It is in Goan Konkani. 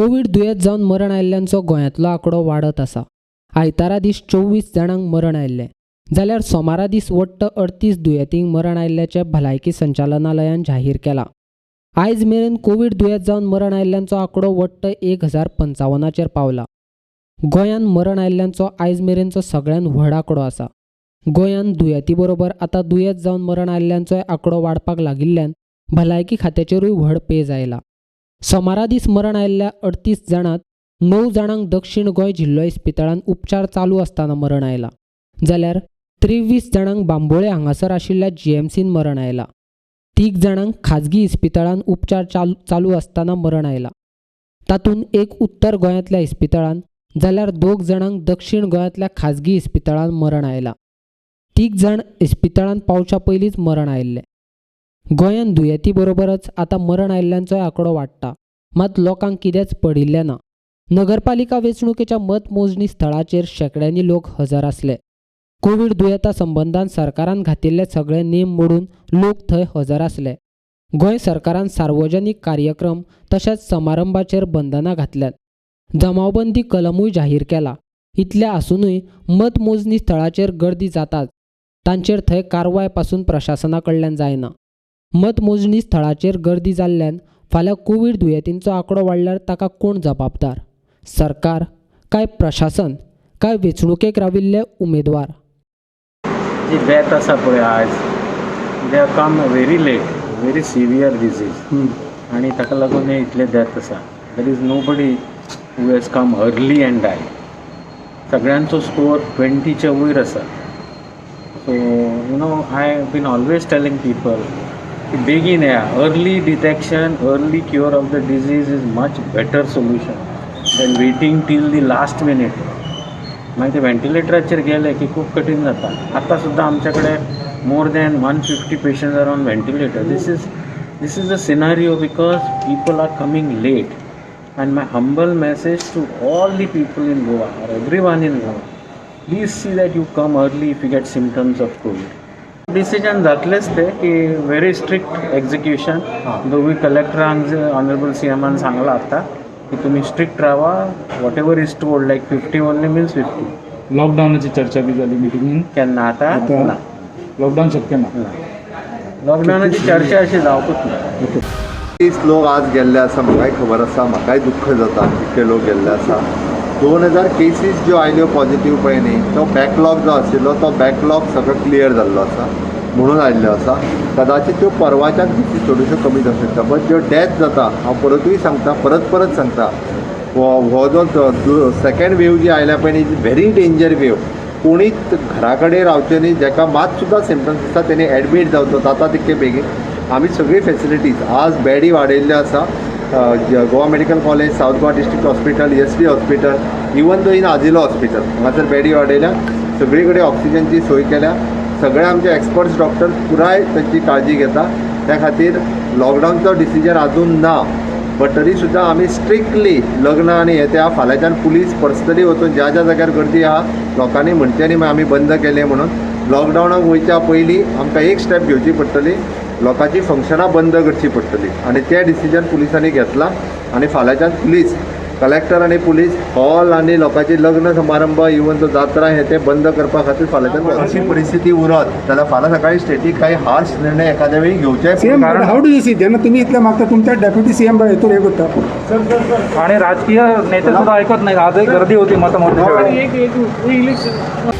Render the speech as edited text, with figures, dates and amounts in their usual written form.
कोवीड दुयेंत जावन मरण आयिल्ल्यांचो गोंयांतलो आंकडो वाडत आसा. आयतारा दीस 24 जाणांक मरण आयिल्लें, जाल्यार सोमारा दीस वट्ट 38 दुयेंतींक मरण आयिल्ल्याचें भलायकी संचालनालयान जाहीर केलां. आयज मेरेन कोवीड दुयेंत जावन मरण आयिल्ल्यांचो आंकडो वट्ट 1055चेर पावला. गोंयांत मरण आयिल्ल्यांचो आयज मेरेनचो सगळ्यांत व्हड आंकडो आसा. गोंयांत दुयेंती बरोबर आतां दुयेंत जावन मरण आयिल्ल्यांचोय आंकडो वाडपाक लागिल्ल्यान भलायकी खात्याचेरूय व्हड पेज आयला. सोमारा दीस मरण आयिल्ल्या 38 जाणांत 9 जाणांक दक्षिण गोंय जिल्लो इस्पितळांत उपचार चालू आसतना मरण आयलां, जाल्यार 23 जाणांक बांबोळे हांगासर आशिल्ल्या जीएमसीन मरण आयलां. 3 जाणांक खाजगी इस्पितळांत उपचार चालू आसतना मरण आयलां. तातूंत एक उत्तर गोंयांतल्या इस्पितळांत, जाल्यार 2 जाणांक दक्षिण गोंयांतल्या खाजगी इस्पितळांत मरण आयलां. 3 जाण इस्पितळांत पावच्या पयलींच मरण आयिल्लें. गोंयांत दुयेंती बरोबरच आतां मरण आयिल्ल्यांचोय आंकडो वाडटा, मात लोकांक कितेंच पडिल्लें ना. नगरपालिका वेंचणुकेच्या मतमोजणी स्थळाचेर शेंकड्यांनी लोक हजर आसले. कोवीड दुयेंता संबंदान सरकारान घातिल्ले सगळे नेम मोडून लोक थंय हजर आसले. गोंय सरकारान सार्वजनीक कार्यक्रम तशेंच समारंभाचेर बंधनां घातल्यात. जमावबंदी कलमूय जाहीर केला. इतलें आसुनूय मतमोजणी स्थळाचेर गर्दी जाताच. तांचेर थंय कारवाय पासून प्रशासना कडल्यान जायना. मतमोजणी स्थळाचेर गर्दी जाल्ल्यान फाल्यां कोवीड दुयेंतींचो आंकडो वाडल्यार ताका कोण जबाबदार? सरकार काय प्रशासन काय वेंचणुकेक राविल्ले उमेदवार? जी डेथ आसा पळय आयज, they come very late, very severe disease आनी ताका लागून हे इतले डेथ आसा. There is nobody who has come early and die. सगळ्यांचो स्कोर 20च्या वयर आसा. So I have been always telling people की बेगीन येया. Early detection, early cure of the disease is much better solution than waiting till the last minute. मागीर ते व्हेंटिलेटराचेर गेले की खूब कठीण जाता. आतां सुद्दां आमच्या कडेन more than 150 patients are on ventilator. This is the scenario because people are coming late. And my humble message to all the people in Goa or everyone in Goa, please see that you come early if you get symptoms of COVID. Decision जातलेच ते की व्हेरी स्ट्रिक्ट एक्झिक्युशन. दोगूय कलेक्टरांक ऑनरेबल सी एमान सांगलां आतां की तुमी स्ट्रिक्ट रावा. Whatever is told, like 50 only means 50. लॉकडाऊनाची चर्चा बी जाली मिटिंगेन? केन्ना आतां ना. लॉकडाऊन शक्य ना? ना, लॉकडावनाची चर्चा अशी जावकूच ना. 30 लोक आज गेल्ले आसा. म्हाकाय खबर आसा, म्हाकाय दुख्ख जाता इतके लोक गेल्ले आसा. 2000 केसीस ज्यो आयल्यो पॉझिटीव पळय न्ही, तो बॅकलॉग जो आशिल्लो तो बॅकलॉग सगळो क्लियर जाल्लो आसा म्हणून आयिल्ल्यो आसा. कदाचित त्यो परवाच्यान केसीस थोड्योश्यो कमी जावंक शकता, बट ज्यो डेथ जाता, हांव परतूय सांगता, परत परत सांगता, हो जो सेकंड वेव जी आयल्या पळय न्ही, व्हेरी डेंजर वेव. कोणीच घरा कडेन रावचें न्ही. जाका मात सुद्दां सिमटम्स आसता तेणी एडमीट जावचो जाता तितके बेगीन. आमी सगळी फेसिलिटीज आज बेडी वाडयल्ल्यो आसा, Goa medical college, south Goa district hospital, SV hospital, even though in Azilo hospital, हांगासर बेडी वाडयल्या. सगळी कडेन ऑक्सिजनची सोय केल्या. सगळे आमचे एक्सपर्ट्स डॉक्टर पुराय तांची काळजी घेता. त्या खातीर लॉकडावनचो डिसिजन अजून ना, बट तरी सुद्दां आमी स्ट्रिक्टली लग्न आनी हे ते फाल्यांच्यान पुलीस पर्सनली वचून ज्या ज्या जाग्यार गर्दी आहा लोकांनी म्हणचें न्ही मागीर आमी बंद केलें म्हणून. लॉकडावनाक वयच्या पयलीं आमकां एक स्टेप घेवची पडटली, लोकांची फंक्शनां बंद करची पडटली आनी तें डिसिजन पुलिसांनी घेतलां. आनी फाल्यांच्यान पुलीस कलेक्टर आनी पुलीस हॉल आनी लोकांची लग्न समारंभ, इवन तो जात्रा हे ते बंद करपा खातीर फाल्यांच्यान. अशी परिस्थिती उरत जाल्यार फाल्यां सकाळी स्टेटीक काही हार्श निर्णय एखाद्या वेळी घेवचे. CM, how do you see, जेन्ना तुमी इतलें मागता, तुमच्या डेप्युटी सीएम हेतून हे करता? आणि राजकीय नेते सुद्धा ऐकत नाहीत. आजही गर्दी होती मतमोजणीच्या वेळी. एक एक इलेक्शन.